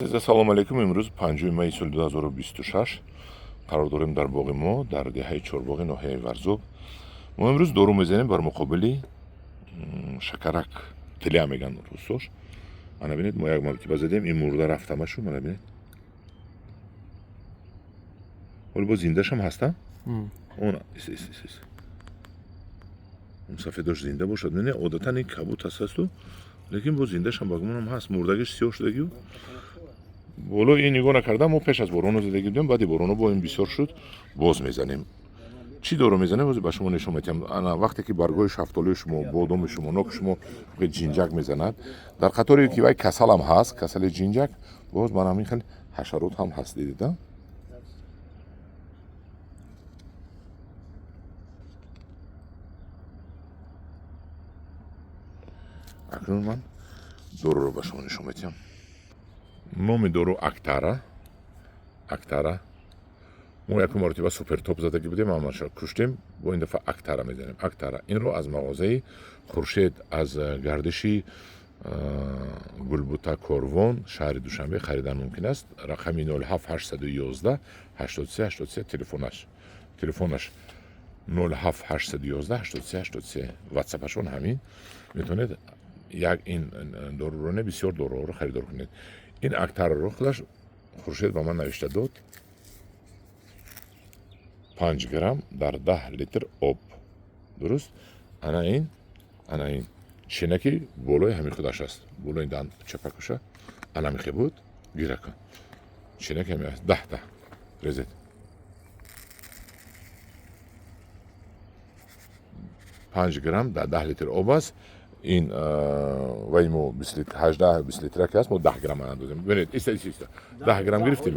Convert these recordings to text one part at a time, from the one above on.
Салому алейкум. Имрӯз 5 майи соли 2026 қарор дорем дар боғи мо, дар деҳаи Чорбоғи ноҳияи Варзоб. Мо имрӯз дору мезанем бар муқобили шакарак, тилия меган русош. Ана бинед, мо як маротиба задем, ин мурда рафт ҳамашу. Мана бинед, ҳоли боз зиндашам ҳаста. Он он сафедош зинда бошад. Не, одатан ин кабуд ҳастасту, лекин боз зиндашам ба гумонам ҳаст. Мурдагиш сиёҳ шудагию боло ин нигоҳ накардам. Мо пеш аз бороно задагӣ будем, баъди бороно бо ин бисёр шуд, боз мезанем. Чӣ дору мезанем, боз ба шумо нишон медиҳам. Ана вақте ки баргҳои шафтолии шумо, бодоми шумо, ноки шумо ҷинҷак мезанад, дар қаторе ки вай касалам ҳаст, касали ҷинҷак, боз ман ҳамин хел ҳашарот ҳам ҳаст, дидида. Акнун ман доруро ба шумо нишон медиҳам. Номи дору Актара. Актара. Мо якум маротиба Супертоп задагӣ будем, ҳамаша куштем. Бо ин дафъа Актара мезанем. Актара инро аз мағозаи Хуршед аз гардиши Гулбута Корвон, шаҳри Душанбе харидан мумкин аст. Рақами 07 811 83 83 телефонаш. Телефонаш 07 811 83 83, ватсапашон ҳамин. Метавонед як ин доруро не, бисёр доруҳоро харидор кунед. Ин Актарро худаш Хуршед ба ман навишта дод. 5 грамм дар 10 литр об. Дуруст? Ана ин, ана ин чинаки болои ҳамин худаш аст. Болои дан чапакуша. Ана мехе буд, гира кун. Чинаки ҳамин аст. 10 та. Резед. 5 грамм дар 10 литр об аст. Ин вай мо 18 20 литра ки аст, мо 10 грамм андозем. Бинед, иста, иста, иста. 10 грамм гирифтем?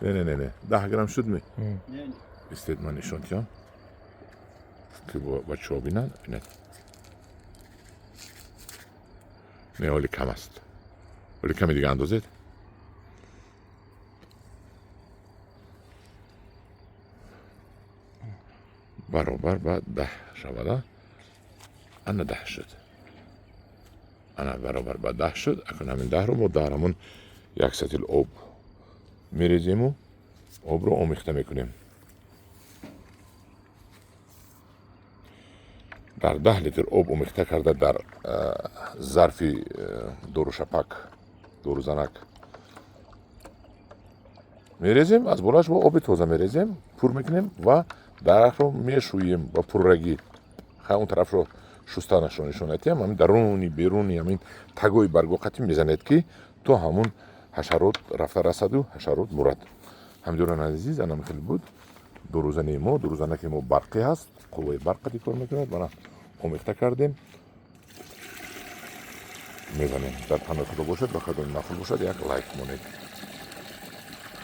Не, не, не, не. 10 грамм шуд ми? Истед, ман нишон диҳам, ки бачаҳо бинанд. Бинед. Не, ҳоли кам аст. Ҳоли каме дига андозед. Баробар ба 10 шавада. Ана 10 шуд. Ана баробар ба 10 шуд. Акун ҳамин 10-ро мо дар ҳамон як сатил об мерезему обро омехта мекунем. Дар 10 литр об омехта карда дар зарфи дорушапак, дорузанак мерезем, аз болоаш бо оби тоза мерезем, пур мекунем ва дарахтро мешӯем ба пуррагӣ. Ха, он тарафро шустанашро нишон медиҳам. Ҳамин даруни беруни ҳамин тагои барго қатӣ мезанед, ки то ҳамун ҳашарот рафта расаду ҳашарот мурад. Ҳамдиёрон азиз, ана хеле буд дорузани мо. Дорузанаки мо барқӣ ҳаст, қувваи барқ қати кор мекунад. Мана омехта кардем, мезанем. Дар паноҳи Худо бошад. Ба худо мақул бошад, як лайк монед.